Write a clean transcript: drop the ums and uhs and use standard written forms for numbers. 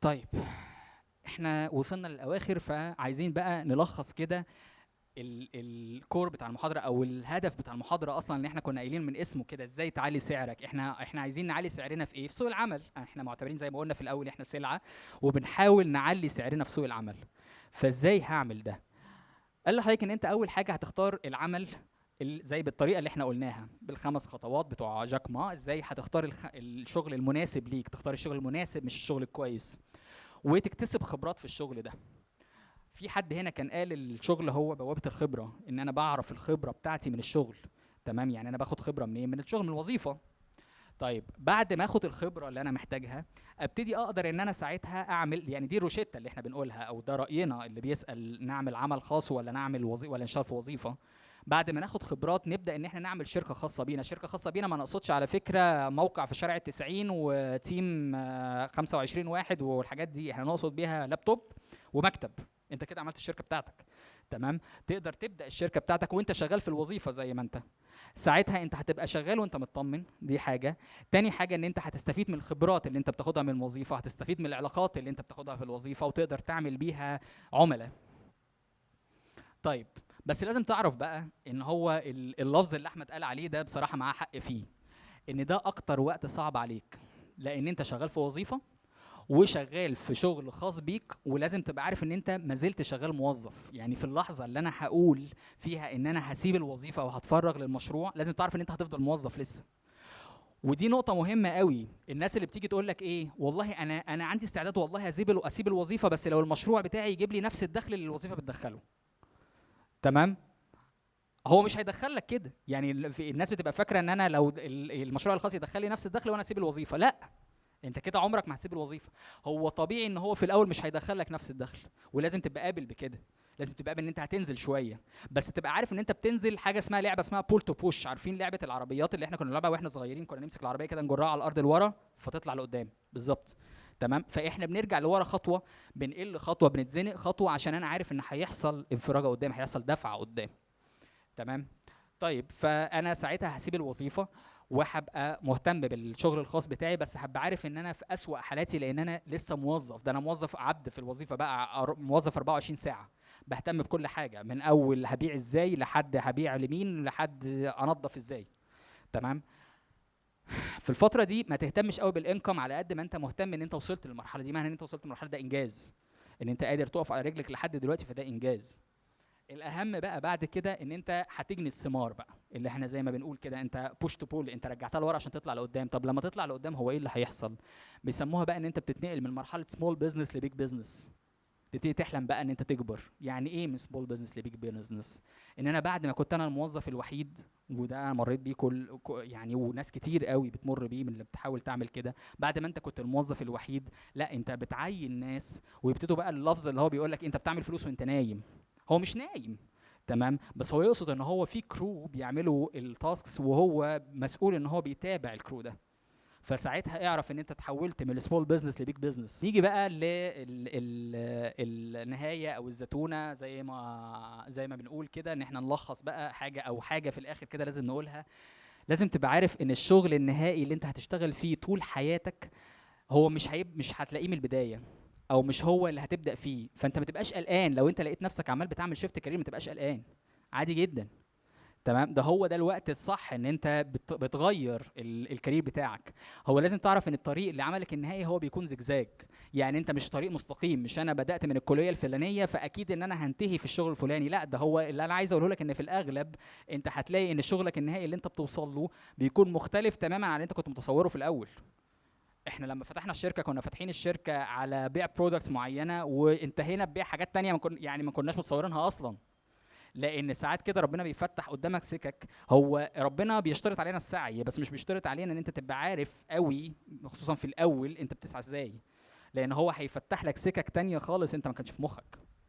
طيب، احنا وصلنا للاواخر، فعايزين بقى نلخص كده ال core بتاع المحاضرة او الهدف بتاع المحاضرة اصلا، اللي احنا كنا قايلين من اسمه كده، ازاي تعلي سعرك. احنا عايزين نعلي سعرنا في ايه؟ في سوق العمل. احنا معتبرين زي ما قلنا في الاول احنا سلعه وبنحاول نعلي سعرنا في سوق العمل. فازاي هعمل ده؟ قال لحضرتك ان انت اول حاجة هتختار العمل زي بالطريقة اللي احنا قلناها بالخمس خطوات بتوع جاك ما. ازاي هتختار الشغل المناسب ليك؟ تختار الشغل المناسب مش الشغل الكويس، وتكتسب خبرات في الشغل ده. في حد هنا كان قال الشغل هو بوابه الخبره، ان انا بعرف الخبرة بتاعتي من الشغل. تمام، يعني انا باخد خبره منين؟ من الشغل، من الوظيفة. طيب بعد ما اخد الخبرة اللي انا محتاجها، ابتدي اقدر ان انا ساعتها اعمل، يعني دي الروشته اللي احنا بنقولها او ده راينا اللي بيسال نعمل عمل خاص ولا نعمل وظيفة ولا نشتغل في وظيفة. بعد ما ناخد خبرات نبدا ان احنا نعمل شركة خاصة بينا. شركة خاصة بينا ما نقصدش على فكرة موقع في شارع 90 و team 25 واحد والحاجات دي، احنا نقصد بيها لابتوب ومكتب. انت كده عملت الشركة بتاعتك. تمام، تقدر تبدا الشركة بتاعتك وانت شغال في الوظيفة زي ما انت. ساعتها انت هتبقى شغال وانت مطمن، دي حاجة. تاني حاجة ان انت هتستفيد من الخبرات اللي انت بتاخدها من الوظيفة، هتستفيد من العلاقات اللي انت بتاخدها في الوظيفة، وتقدر تعمل بيها عملاء. طيب بس لازم تعرف بقى ان هو اللفظ اللي احمد قال عليه ده بصراحة معاه حق فيه، ان ده اكتر وقت صعب عليك، لان انت شغال في وظيفة وشغال في شغل خاص بيك، ولازم تبقى عارف ان انت ما زلت شغال موظف. يعني في اللحظة اللي انا هقول فيها ان انا هسيب الوظيفة او هتفرغ للمشروع، لازم تعرف ان انت هتفضل موظف لسه. ودي نقطة مهمة قوي. الناس اللي بتيجي تقول لك ايه، والله انا عندي استعداد والله اسيب الوظيفة، بس لو المشروع بتاعي يجيب لي نفس الدخل اللي الوظيفة بتدخله. تمام، هو مش هيدخل لك كده. يعني الناس بتبقى فاكره ان انا لو المشروع الخاص يدخل لي نفس الدخل وانا اسيب الوظيفة. لا، انت كده عمرك ما هتسيب الوظيفة. هو طبيعي ان هو في الاول مش هيدخل لك نفس الدخل، ولازم تبقى قابل بكده. لازم تبقى قابل ان انت هتنزل شوية، بس تبقى عارف ان انت بتنزل حاجة اسمها لعبه اسمها pull to push. عارفين لعبه العربيات اللي احنا كنا بنلعبها واحنا صغيرين؟ كنا نمسك العربية كده نجرها على الارض لورا فتطلع لقدام بالظبط. تمام، فاحنا بنرجع لورا خطوة، بنقل خطوة، بنتزنق خطوة، عشان انا عارف ان هيحصل انفراجه قدام، هيحصل دفعه قدام. تمام، طيب فانا ساعتها هسيب الوظيفة وهبقى مهتم بالشغل الخاص بتاعي، بس هبقى عارف ان انا في اسوأ حالاتي، لان انا لسه موظف. ده انا موظف عبد في الوظيفة بقى، موظف 24 ساعة، بهتم بكل حاجة، من اول هبيع ازاي لحد هبيع لمين لحد انظف ازاي. تمام، في الفترة دي ما تهتمش قوي بال income على قد ما انت مهتم ان انت وصلت للمرحلة دي. معنى ان انت وصلت للمرحلة ده انجاز، ان انت قادر تقف على رجلك لحد دلوقتي، فده انجاز. الاهم بقى بعد كده ان انت هتجني الثمار بقى، اللي احنا زي ما بنقول كده انت push to pull، انت رجعتها لورا عشان تطلع لقدام. طب لما تطلع لقدام هو ايه اللي هيحصل؟ بيسموها بقى ان انت بتتنقل من مرحلة small business ل big business. تبتدي تحلم بقى ان انت تكبر. يعني ايه من small business ل big business؟ ان انا بعد ما كنت انا الموظف الوحيد، وده انا مريت بيه كل يعني وناس كتير قوي بتمر بيه من اللي بتحاول تعمل كده، بعد ما انت كنت الموظف الوحيد، لا انت بتعين ناس، ويبتدوا بقى اللفظ اللي هو بيقول لك انت بتعمل فلوس وانت نايم. هو مش نايم، تمام، بس هو يقصد ان هو في crew بيعملوا ال tasks وهو مسؤول ان هو بيتابع ال crew ده. فساعتها اعرف ان انت تحولت من ال small business ل big business. نيجي بقى للنهاية او الزتونه، زي ما بنقول كده، ان احنا نلخص بقى حاجة او حاجة في الاخر كده لازم نقولها. لازم تبقى عارف ان الشغل النهائي اللي انت هتشتغل فيه طول حياتك هو مش هتلاقيه من البداية، او مش هو اللي هتبدا فيه. فانت ما تبقاش قلقان لو انت لقيت نفسك عمال بتعمل shift career، ما تبقاش قلقان، عادي جدا. تمام، ده هو ده الوقت الصح ان انت بتغير ال career بتاعك. هو لازم تعرف ان الطريق اللي عملك النهائي هو بيكون زجزاج، يعني انت مش طريق مستقيم. مش انا بدات من الكلية الفلانية فاكيد ان انا هنتهي في الشغل الفلاني، لا. ده هو اللي انا عايز اقوله لك، ان في الاغلب انت هتلاقي ان شغلك النهائي اللي انت بتوصل له بيكون مختلف تماما عن اللي انت كنت متصورة في الاول. احنا لما فتحنا الشركة كنا فاتحين الشركة على بيع products معينه، وانتهينا ببيع حاجات تانية ما كن يعني ما كناش متصورينها اصلا. لان ساعات كده ربنا بيفتح قدامك سكك. هو ربنا بيشترط علينا السعي، بس مش بيشترط علينا ان انت تبقى عارف قوي، خصوصا في الاول، انت بتسعى ازاي، لان هو هيفتح لك سكك تانية خالص انت ما كانش في مخك.